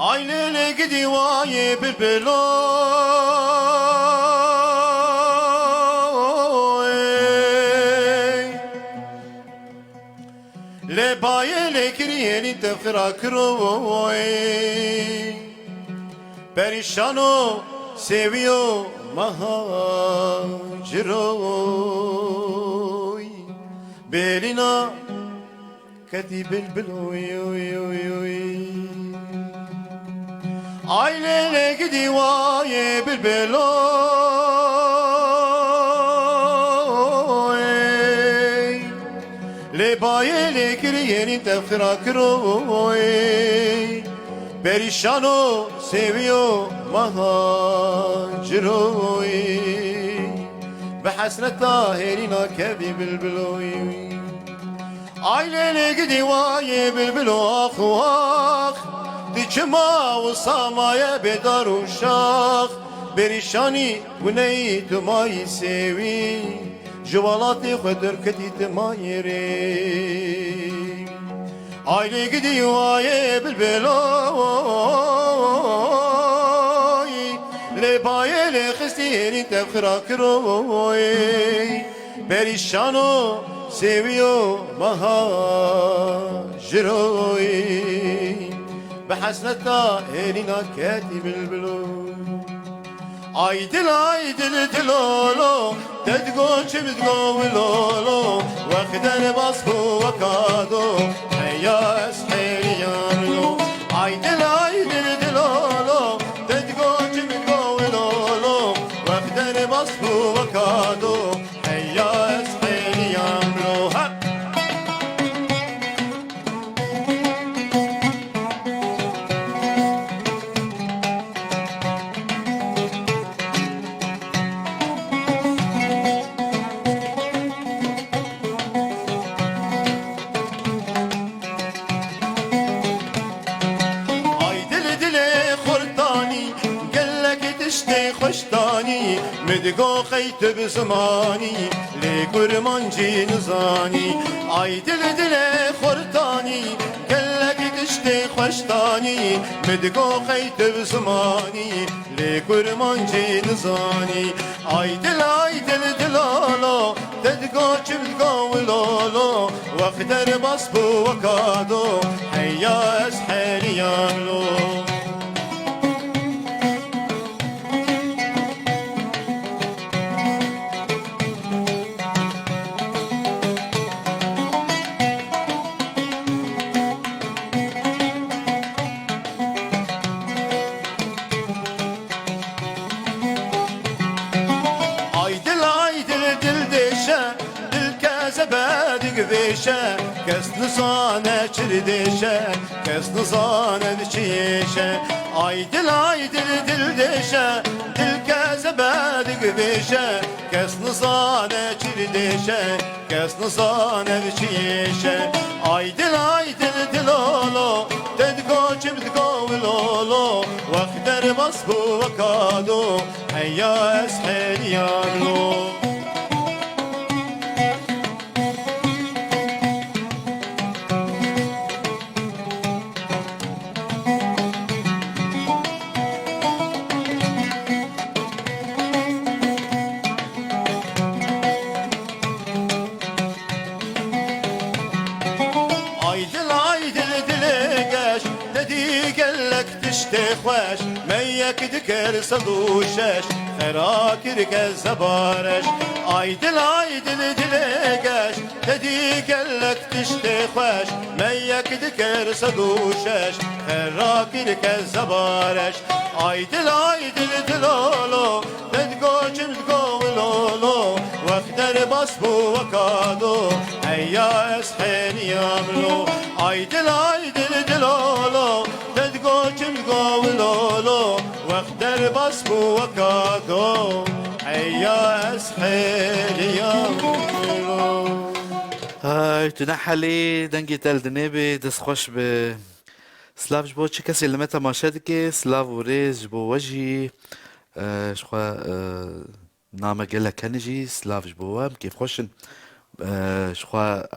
Ay lê lê gidî wayê bilbilo. Lê bayê lê kiriyê nî te xira kiroy. Perîşano sêwiyo meha ciroy. Bêlîna ketî bilbilo. Ay lê lê gidî wayê bilbilo. Lê bayê lê kiriyê nî te xira kiroy. Perîşano sêwiyo meha ciroy. Bi hesreta hêrîna kevî bilbiloy. Ay lê lê gidî wayê bilbilo ax û ax. Ti çima wisa maye bê dar û şax. Perîşanî guneyî tu mayî sêwî. Ji welatê xwe derketî ti mayê rê. Ay lê gidî wayê bilbiloy, lê bayê lê xistî hêrîn tev xira kiroy. Perîşano sêwiyo meha jiroy, bi hesreta hêrîna ketî bilbilo. Ay dil, ay dil, dilolo, te digo çi min digo wilolo, wext derbas bû weka do, heya ez hêriyam lo. Ay dil, ay dil, dilolo, te digo çi min digo wilolo, wext derbas bû weka do, heya ez hêriyam lo. Ha! Ay dil dilê xurtanî, gelek tiştê xweş danî, min digo qey tu bi zimanî, lê kurmancî nizanî. Ay dil dilê xurtanî, gelek tiştê xweş danî, min digo qey tu bi zimanî, lê kurmancî nizanî. Ay dil, ay dil, dilolo, te digo çi min digo wilolo, wext derbas bû weka do, heya ez hêriyam lo. Ay dil, ay dil, dil dêşe, dil kezebe digvêşe, kes nizane çi dêşe, kes nizane di çi yêşe. Ay dil, ay dil, dil dêşe, dil kezebe digvêşe, kes nizane çi dêşe. Kes nizane bi çi yêşe. Ay dil, ay dil, dilolo, te digo çi min digo wilolo, wext derbas bû weka do, heya ez hêriyam lo. Ay dil, ay dil, dilê geş, te dî gelek tiştê xweş, me yek dikir sed û şeş, xera kir ke zebareş. Ay dil, ay dil, dilê geş, te dî gelek tiştê xweş, me yek dikir sed û şeş, xera kir ke zebareş. Ay dil, ay dil, dilolo, te digo çi min digo wilolo, wext derbas bû weka do, heya ez hêriyam lo. Ay dil, ay dil, dilolo, te digo çi min digo wilolo, wext derbas bû weka do, heya ez hêriyam lo. Ay, tu ne helê, dengê te li dinê bê, dest xweş be. Silav ji bo çi kesê li me temaşe dike, silav û rêz ji bo we jî. E, ji xwe, e, name gelek hene jî, silav ji bo we, em kêfxweş in. E, ji xwe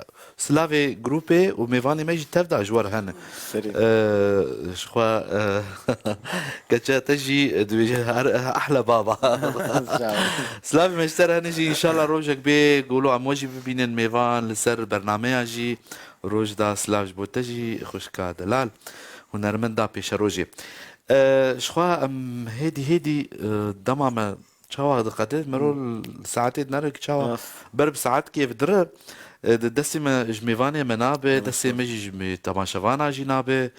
silavê grûpê û mêvanê me jî tev de ji we re hene. Serê. E, ji xwe, e, keça te jî dibêje her, ehle baba. Sağ ol. Silavê me ji te re hene jî, înşallah rojek bê, golo em we jî bibînin mêvan li ser bernameya jî. Roj da silav ji bo te jî xwişka delal, hunermenda pêşerojê. E, ji xwe em hêdî hêdî, e, dema me çawa diqede, mero li saetê dinere ki çawa. Of. Ber bi saet kêf dire, e, di destê me ji mêvanê me nabe, destê me jî ji mê-, temaşevana jî nabe.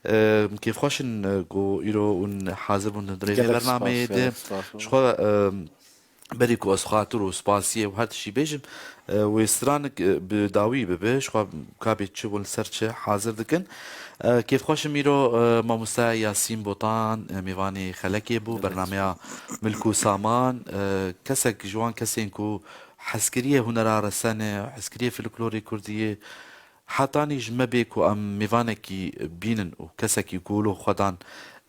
E, em kêfxweş in, e, ku îro hûn hazir bûn di rêvê bernameyê de. Gelek spas, e, spas. Ji xwe, e, Berî ku ez xatir û spasiyê û her tiştî bêjim, e, wê stranik, e, bi dawî bibe, ji xwe kabê çi bûn li ser çi hazir dikin. E, kêfxweş im îro, e, mamoste Yasîn Botan, e, mêvanê Xelekê bû, bernameya Milk û Saman, e, kesek ji wan kesên ku hezkiriyê hunera resene, hezkiriyê folklorê kurdî yê, Hetanî ji me bê ku em mêvanekî bînin û kesekî ku wilo xwe dan,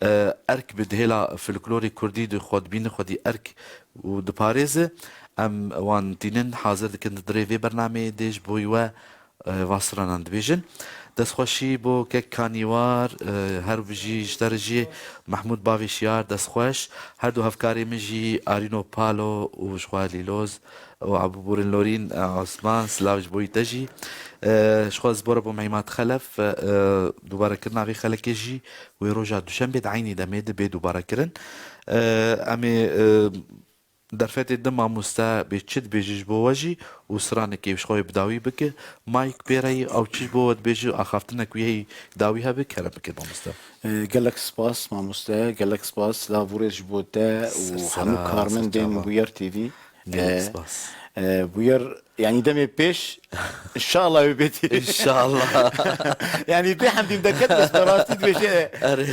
e, erk bi di hêla folklorê kurdî di xwe dibîne, xwedî erk û diparêze, em wan tînin hazir dikin di dirê vê bernameyê dê ji bo we e, va stranan dibêjin. Destxweşî bo kek Kanîwar, e, her bijî ji te re jî Mehmûd Bavê Şiyar, destxweş. Her du hevkarê min jî Arîno Palo û ji xwe Lîloz û Ebûbûrin Lorîn, e, Osman, silav ji bo wî te jî. E, ji xwe ez bore bo Mehîmat Xelef, e, dubarekirina vê xelekê jî wê roja duşembê di eynî demê de bê dubarekirin. E, em ê, e, Derfetê di mamoste bê çi dibêje ji bo we jî û stranekê ji xwe wê bi dawî bike. Mayk pê re yî ew çi ji bo we dibêje, axaftinek wî heyî dawî hebe, kerem bike mamoste. Ee, gelek spas mamoste, gelek spas. Silav û rêz ji bo te û hemû karmendên Bûyer T V. Gelek spas. Ee, Bûyer, yanî demê pêş, inşallah wê bêtî. İnşallah. Yanî bê hemdî deket, ez bi rastî dibêje, Erê.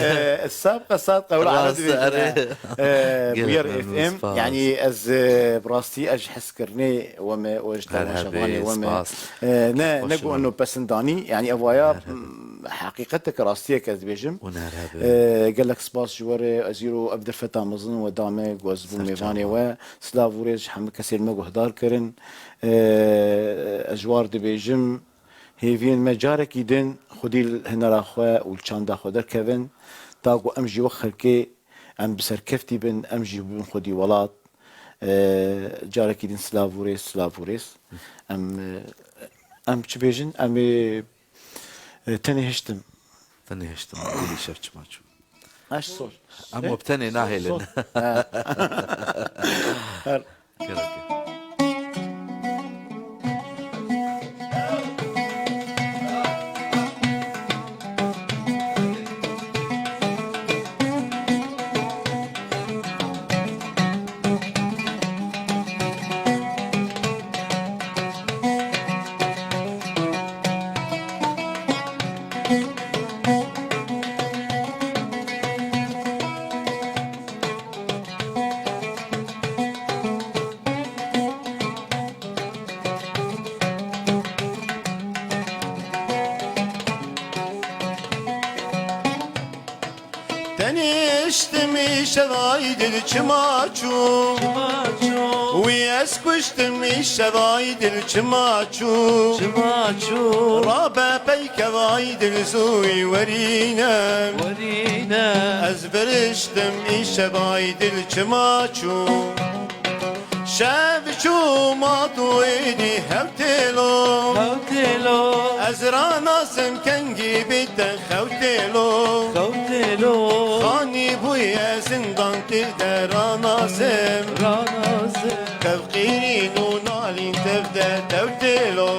e, sabqa sadqa wela Rast, erê dibêje. Erê. E, Gelek Bûyer memnûn, F M, spas. Yanî ez, e, bi rastî ez ji hezkirinê we me, we ji Her temaşevanê hebê, we me. Spas. E, ne, ne Xweş ku eno pesindanî, yanî ev waya, Her hebê. m, heqîqetek rastiyek ez dibêjim. Hûn her hebin. E, gelek spas ji we re, ez îro ev derfeta mezin we dame, ku ez bûm Ser mêvanê çawa. We. Silav û rêz ji hemû kesên me guhdar kirin. E, ez ji war dibêjim, hêviyên me carekî din xwedî li hunera xwe û li çanda xwe derkevin. Ta ku em jî wek xelkê em bi serkeftî bin, em jî bibin xwedî welat. E, carekî din silav û rêz, silav û rêz. Em, e, em çi bêjin? Em ê, e, tenê hiştim. Tenê hiştim. Dilî şev çima çû. Eş sor. Em E? bi tenê Sor, nahêlin. Sor. Her Gerek yok. Teniştim îşev ay dil çima çû. Çima çû. Wî ez kuştim îşev ay dil çima çû. Çima çû. Rabe peykev ay dil zûy werîne. Werîne. Ez veriştim îşev ay dil çima çû. Şev çû ma tu êdî hewtêlo. Hewtêlo. Ez ranasim kengî bî te xewtêlo. Xewtêlo. Xanî bûye zindan tiv de ranasim. Ranasim. Tev qîrîn û nalîn tev de tewtêlo.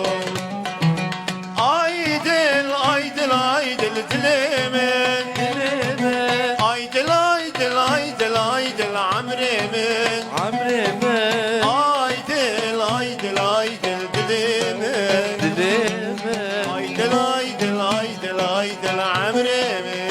Ay dil, ay dil, ay dil, dilê min. Dilê min. Ay dil, ay dil, ay dil, ay dil, emrê min. Emrê min. Ay dil, ay dil, ay dil, dilê min. Dilê min. Ay dil, ay dil, ay dil, ay dil, emrê min.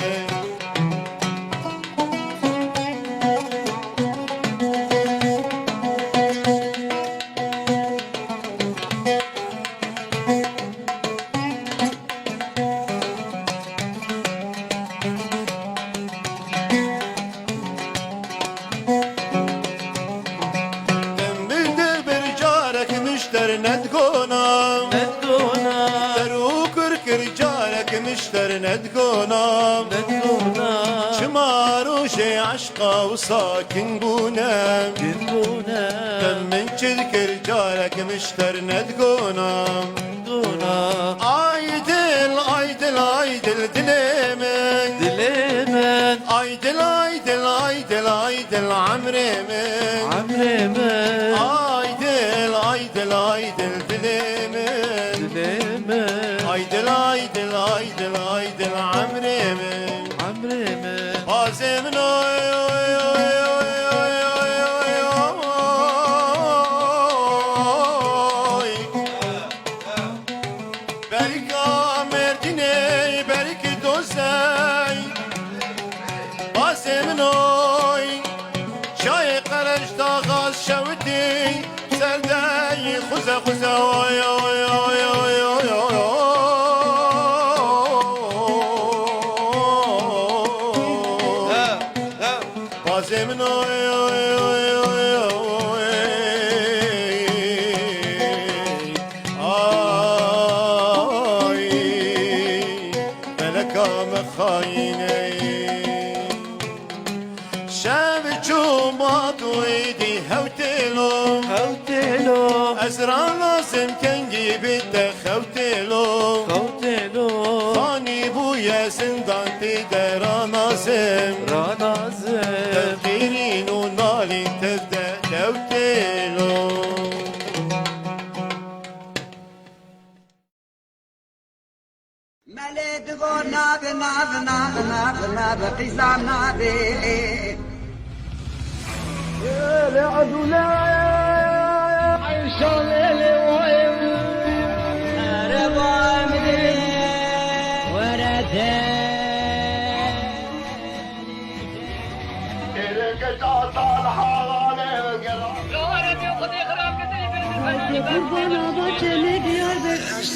Min bir de bir carek mişter nedgona. Nedgona. Ser û kur kir carek mişter nedgona. Nedgona. Çima rojê eşqa wisa kin bûne. Kin bûne. Dem min çi dikir carek mişter nedgona. Dona. Ay dil, ay dil, ay dil, dilê min. Dilê min. Ay dil, ay dil, ay dil, ay dil, emrê min. Emrê min. Ay dil, ay dil, ay dil, dilê min. Dilê min. Ay dil, ay dil, ay dil, ay dil, emrê min. Emrê min. Bazê min oy, oy, oy. Berîka Mêrdînê, berîkî dozey. Bazê min oy. Çayê qereş daxaz şewitî. Serdeyî xuze xuze oy, oy, oy. Bazê min oy, oy, oy, oy, oy. Ah. Ev çûma tu êdî hewtêlo. Hewtêlo. Ez ranazim kengî bi te xewtêlo. Xewtêlo. Xanî bûye zindan tê de ranazim. Ranazim. Ew qîrîn û nalîn tev de hewtêlo. Melê digo nabe, nabe, nabe, nabe, nabe, qîza nabe. Lê edû lê, eyşan lê lê wayê. Ereba min dilê, were de. Êrê ke çata li halanê gera. Qurbana Bakelê Diyarbekir.